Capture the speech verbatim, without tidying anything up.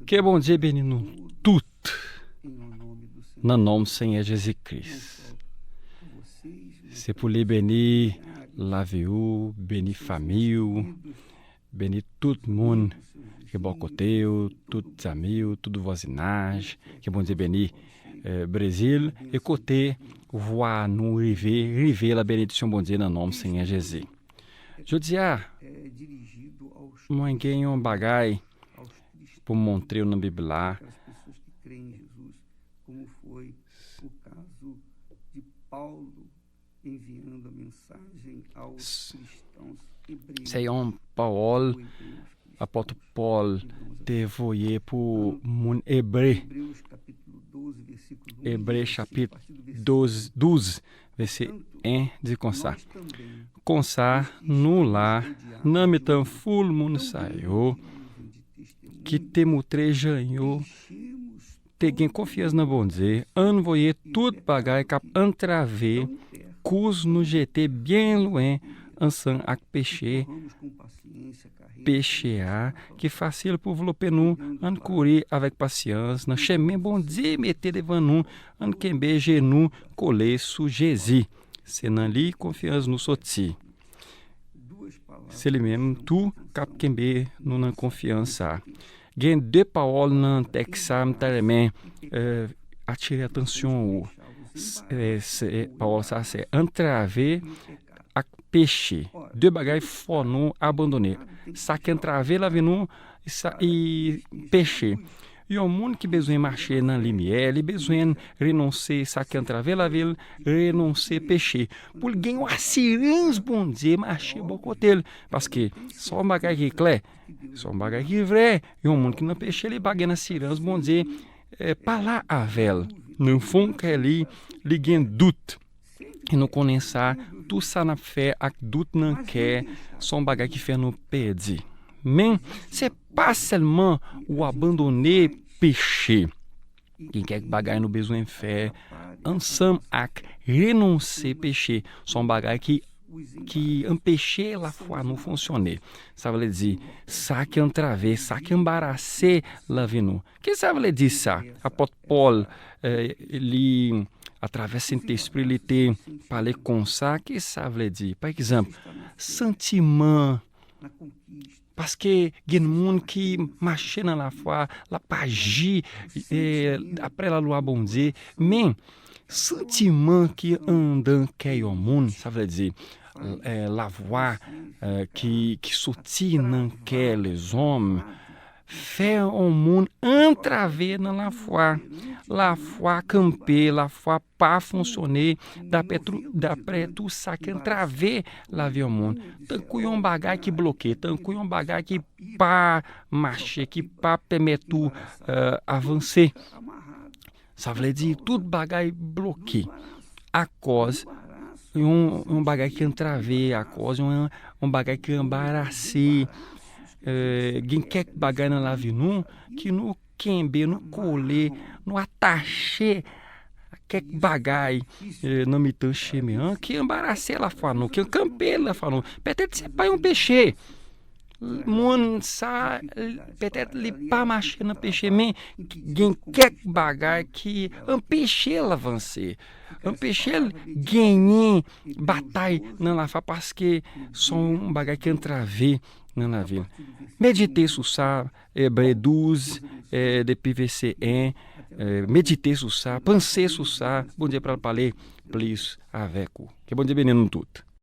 Ke Bondye beni nou tout nan non Senyè Jezi Kris. Se pou li beni lavi w, beni fanmi w, beni tout moun ki bò kote w, tout zanmi w, tout vwazinaj. Ke Bondye beni eh, Brezil, e kote vwa nou rive, rive la benediksyon Bondye nan non Senyè Jezi. Jodi a, mwen gen yon bagay pou montre w nan Bib la. Se yon pawòl apot Pòl te voye pou moun Ebre. Ebre chapit douz, douz, vèsè en di konsa: Konsa, nou la, nan mitan foul moun sa yo ki te montre jan yo te gen konfyans nan Bondye, ann voye tout bagay k ap antrave kouz nou jete byen lwen ansanm ak peche, peche a ki fasil pou vlope nou. Ann kouri avèk pasyans nan chemen Bondye mete devan nou. Ann kenbe je nou kole sou Jezi. Se nan li konfyans nou soti. Se li menm tou k ap kenbe nou nan konfyans sa. Gen de pawòl nan tèks sa m ta renmen eh, atire atansyon ou. S- eh, se- Pawòl sa se antrave ak peche. De bagay fò nou abandone. Sa ki antrave lavi nou, sa e peche. Yon moun ki bezwen mache nan limyè, li bezwen renonse sa ki antrave lavi l, renonse peche. Pou l gen yon asirans Bondye mache bò kote l. Paske se yon bagay ki klè, se yon bagay ki vrè. Yon moun ki nan peche, li pa gen asirans Bondye eh, pa la avè l. Nan fon kè li, li gen dout. E nou konnen sa, tou sa n ap fè ak dout nan kè, se yon bagay ki fè nou pèdi. Men, se pa sèlman ou abandone peche. Gen kèk bagay nou bezwen fè ansanm ak renonse peche. Se yon bagay ki, ki anpeche lafwa nou fonksyone. Sa vle di, sa ki antrave, sa ki anbarase lavi nou. Ki sa vle di sa? Apot Pòl, eh, li, atravè Sentespri, li te pale konsa. Ki sa vle di? Pa egzanp, santiman. Paske gen moun ki mache nan lafwa, l ap aji eh, daprè lalwa Bondye. Men, santiman ki anndan kè yon moun, sa vle di, eh, lavwa eh, ki, ki soti nan kè lezòm, fè yon moun antrave nan lafwa. Lafwa kanpe, lafwa pa fonksyone daprè tou, daprè tou sa ki antrave lavi yon moun. Tankou yon bagay ki bloke, tankou yon bagay ki pa mache, ki pa pèmèt ou eh, avanse. Sa vle di tout bagay bloke akòz yon, yon bagay ki antrave, akòz yon, yon bagay ki anbarase. Eh, gen kèk bagay nan lavi nou ki nou kenbe, nou kole, nou atache kèk bagay eh, nan mitan chemen an ki anbarase lafwa nou, ki kanpe lafwa nou. Petèt se pa yon peche. Moun sa, petèt li pa mache nan peche, men gen kèk bagay ki anpeche l avanse, anpeche l genyen batay nan lafwa, paske se yon bagay ki antrave nan lavi l. Medite sou sa, Ebre douz, eh, depi vèsè en, eh, medite sou sa, panse sou sa, Bondye pral pale plis avèk ou. Ke Bondye beni nou tout.